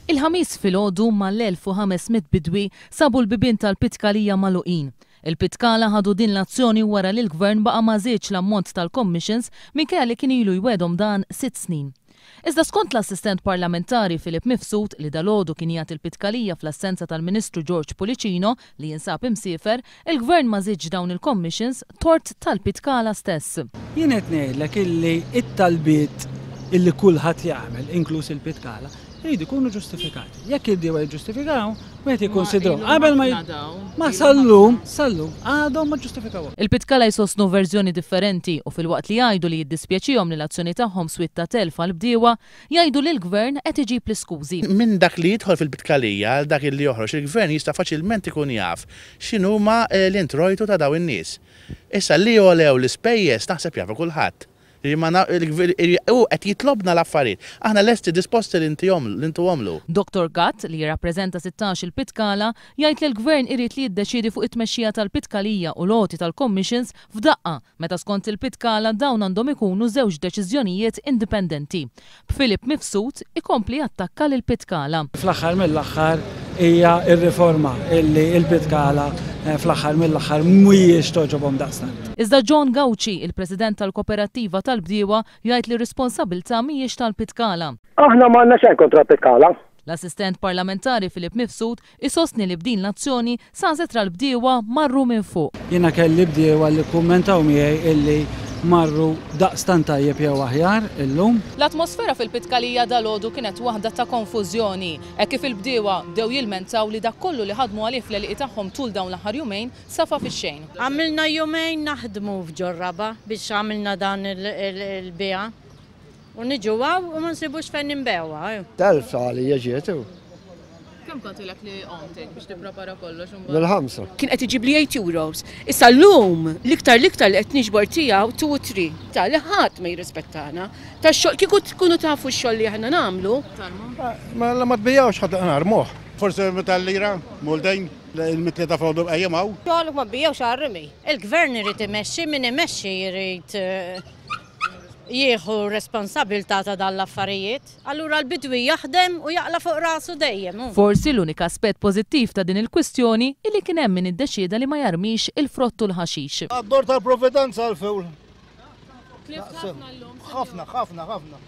Il-Ħamis filgħodu mal-1,500 bidwi sabu l-bibien tal-Pitkalija magħluqin. Il-Pitkala ħadu din l-azzjoni wara li l-Gvern baqa' ma żiedx l-ammont tal-commissions minkejja li kien ilu jwegħdhom dan sitt snin. Iżda skont l-Assistent Parlamentari Philip Mifsud li dalgħodu kien jagħti l-Pitkalija fl-assenza tal-Ministru George Pullicino li jinsab imsiefer, il-Gvern ma żiedx dawn il-commissions tort tal-Pitkala stess. Jien qed ngħidlek illi t-talbiet illi kulħadd jagħmel, inkluż il-Pitkala, Iridu jkunu ġustifikati. Jekk il-bdiewa jiġġustifikaw, wieħed jikkunsidrhom. Qabel ma ma sal-lum, sal-lum għadhom ma ġġustifikawhom. Il-Pitkala jsostnu verżjoni differenti u filwaqt li jgħidu li jiddispjaċihom li l-azzjoni tagħhom swiet ta' telf għall-bdiewa, jgħidu li l-Gvern qed iġib l-iskużi. Minn dak li jidħol fil-Pitkalija għal dak li joħroġ, il-Gvern jista' faċilment ikun jaf x'inhuma l-introjtu ta' dawn in-nies. Issa li għolew l-ispejjeż naħseb jafu kulħadd. Hu qed jitlobna l-affarijiet. Aħna lesti disposti li ntuhomlu. Dottor Gatt, li jirrappreżenta 16 il-Pitkala, jgħid li l-Gvern irid li jiddeċiedi fuq it-tmexxija tal-Pitkalija u l-għoti tal-commissions f'daqqa, meta skont il-Pitkala dawn għandhom ikunu żewġ deċiżjonijiet indipendenti. B'Philip Mifsud ikompli jattakka lill-Pitkala. Fl-aħħar mill-aħħar hija r-riforma illi l-Pitkala fl-aħħar mill-aħħar mhijiex togħġobhom daqstant. Iżda John Gauci, il-President tal-Koperattiva tal-Bdiewa, jgħid li r-responsabilità mhijiex tal-Pitkala. Aħna m'għandna xejn kontra l-Pitkala. L-Assistent Parlamentari Philip Mifsud Isostni li b'din l-azzjoni saħansitra l-bdiewa marru minn fuq. Jiena kelli bdiewa li kkummentaw miegħi illi marru daqstant tajjeb jew aħjar illum. L-atmosfera fil-Pitkalija dalgħodu kienet waħda ta' konfużjoni, hekk kif il-bdiewa bdew jilmentaw li dak kollu li ħadmu għalih fl-għelieqi tagħhom tul dawn l-aħħar jumejn safa fix-xejn. Għamilna jumejn naħdmu f'ġor-raba' biex għamilna dan il-biegħ. U niġu hawn u ma nsibux fejn inbegħuha. Telf għalija ġiet u. Kemm kont ilek li qomt hekk biex tipprepara kollox u mbagħad? Mill-ħamsa. Kien qed iġibli 8 euros. Issa llum l-iktar l-iktar li qed niġbor tiegħu 2 u 3. Ta' li ħadd ma jirrispettana. Tax-xogħol kieku tkunu tafu x-xogħol li aħna nagħmlu. Mela ma tbijgħux ħadd narmuh. Forsi tal-lira, muldejn, il-mitlieta f'għodu qajjem hawn. Xogħol ma tbijgħux għar-rimi. Il-gvern irid imexxi, min imexxi jrid jieħu responsabiltà ta' dan l-affarijiet, allura l-bidwi jaħdem u jaqla' fuq rasu dejjem hu. Forsi l-unika aspett pożittiv ta' din il-kwistjoni hi li kien hemm min iddeċieda li ma jarmix il-frott u l-ħaxix. Għad-dor tal-Providenza l-fuel. Tlift ħafna llum. Ħafna, ħafna, ħafna.